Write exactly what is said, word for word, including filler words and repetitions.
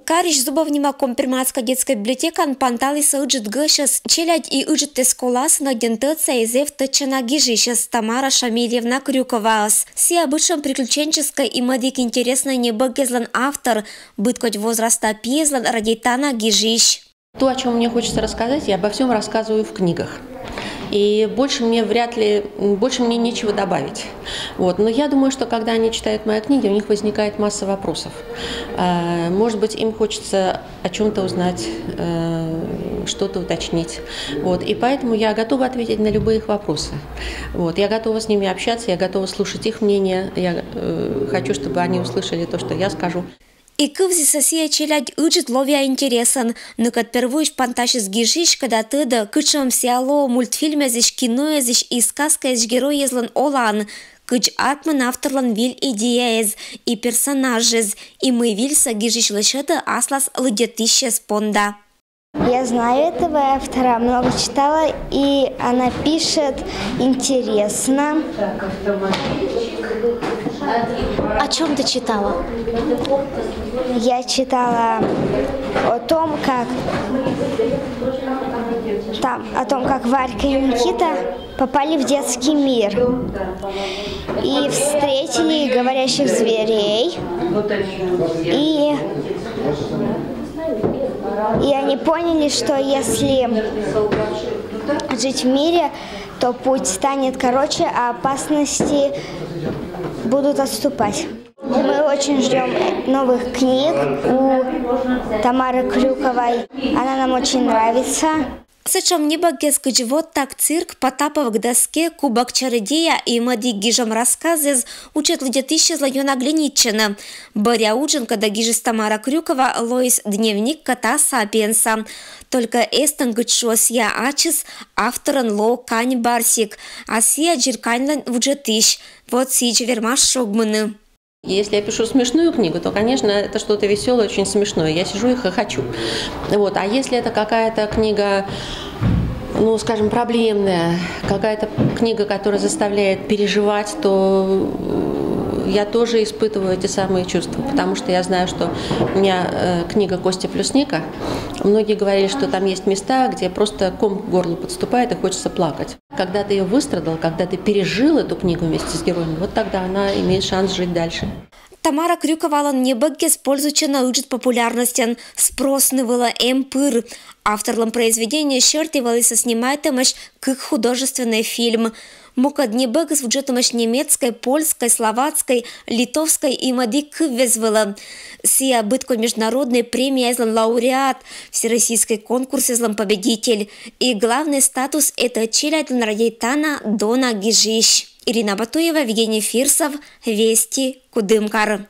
Карысь Зубов нима комперматской детской библиотекаын панталіс ыджыт гӧсьӧс, челядь и ыджыт тӧск оласын ӧдйӧн тӧдса и зэв тӧдчана гижысьӧс Тамара Шамильевна Крюковаӧс. Сія бытшӧм приключенческӧй и мӧдик интереснӧй небӧгъяслӧн автор, быдкодь возраста пиэзлӧн радейтана гижысь. То, о чем мне хочется рассказать, я обо всем рассказываю в книгах. И больше мне вряд ли, больше мне нечего добавить. Вот. Но я думаю, что когда они читают мои книги, у них возникает масса вопросов. Э, может быть, им хочется о чем-то узнать, э, что-то уточнить. Вот. И поэтому я готова ответить на любые их вопросы. Вот. Я готова с ними общаться, я готова слушать их мнение. Я э, хочу, чтобы они услышали то, что я скажу. И кывзісӧ сія челядь ыджыт ловъя интересӧн. Ныкӧд первойысь пантасис гижысь, кӧда тӧдӧ, кытшӧм сія лоӧ мультфильмъясысь, киноясысь и сказкаясысь геройяслӧн олаын, кыдз артмӧны авторлӧн виль идеяэз и персонажез, и мый вильсӧ гижысь лӧсьӧдӧ аслас лыддьӧдысьяс понда. Я знаю этого автора, много читала, и она пишет интересно. О чем ты читала? Я читала о том, как там, о том, как Варька и Никита попали в детский мир и встретили говорящих зверей. И и они поняли, что если жить в мире, то путь станет короче, а опасности будут отступать. Мы очень ждем новых книг у Тамары Крюковой. Она нам очень нравится. Сэтшӧм небӧгъяс, кыдз «Вот так цирк», «Потапов к доске», «Кубок чародея» и мӧдик гижӧм рассказъяс уджӧд лыддьӧдысьяслы ёна гленитчӧны. Бӧръя уджын, кӧда гижис Тамара Крюкова, лоис дневник кота Сапиенса. Только эстӧн, кыдз шуӧ сія ачыс, авторӧн лоӧ кань Барсик, а сія дзирканьлӧн вуджӧдысь. Вот сідз вермас шогмыны. Если я пишу смешную книгу, то, конечно, это что-то веселое, очень смешное. Я сижу и хохочу. Вот. А если это какая-то книга, ну, скажем, проблемная, какая-то книга, которая заставляет переживать, то э, я тоже испытываю эти самые чувства, потому что я знаю, что у меня э, книга «Костя плюс Ника». Многие говорили, что там есть места, где просто ком к горлу подступает и хочется плакать. Когда ты ее выстрадал, когда ты пережил эту книгу вместе с героями, вот тогда она имеет шанс жить дальше. Тамара Крюковалӧн небӧгъяс пользуйтчӧны ыджыт популярностьӧн, спрос ны вылӧ эм пыр. Авторлӧн произведение сьӧрті вӧлісӧ снимайтӧмаӧсь кык художественнӧй фильм. Мукӧд небӧгыс вуджӧдӧмаӧсь немецкӧй, польскӧй, словацкӧй, литовскӧй и мӧдик кывъяс вылӧ. Сія быдкодь международнӧй премияяслӧн лауреат, всероссийскӧй конкурсъяслӧн победитель. И главнӧй статус этӧ челядьлӧн радейтана, дона гижысь. Ирина Батуева, Евгений Фирсов, «Вести», Кудымкар.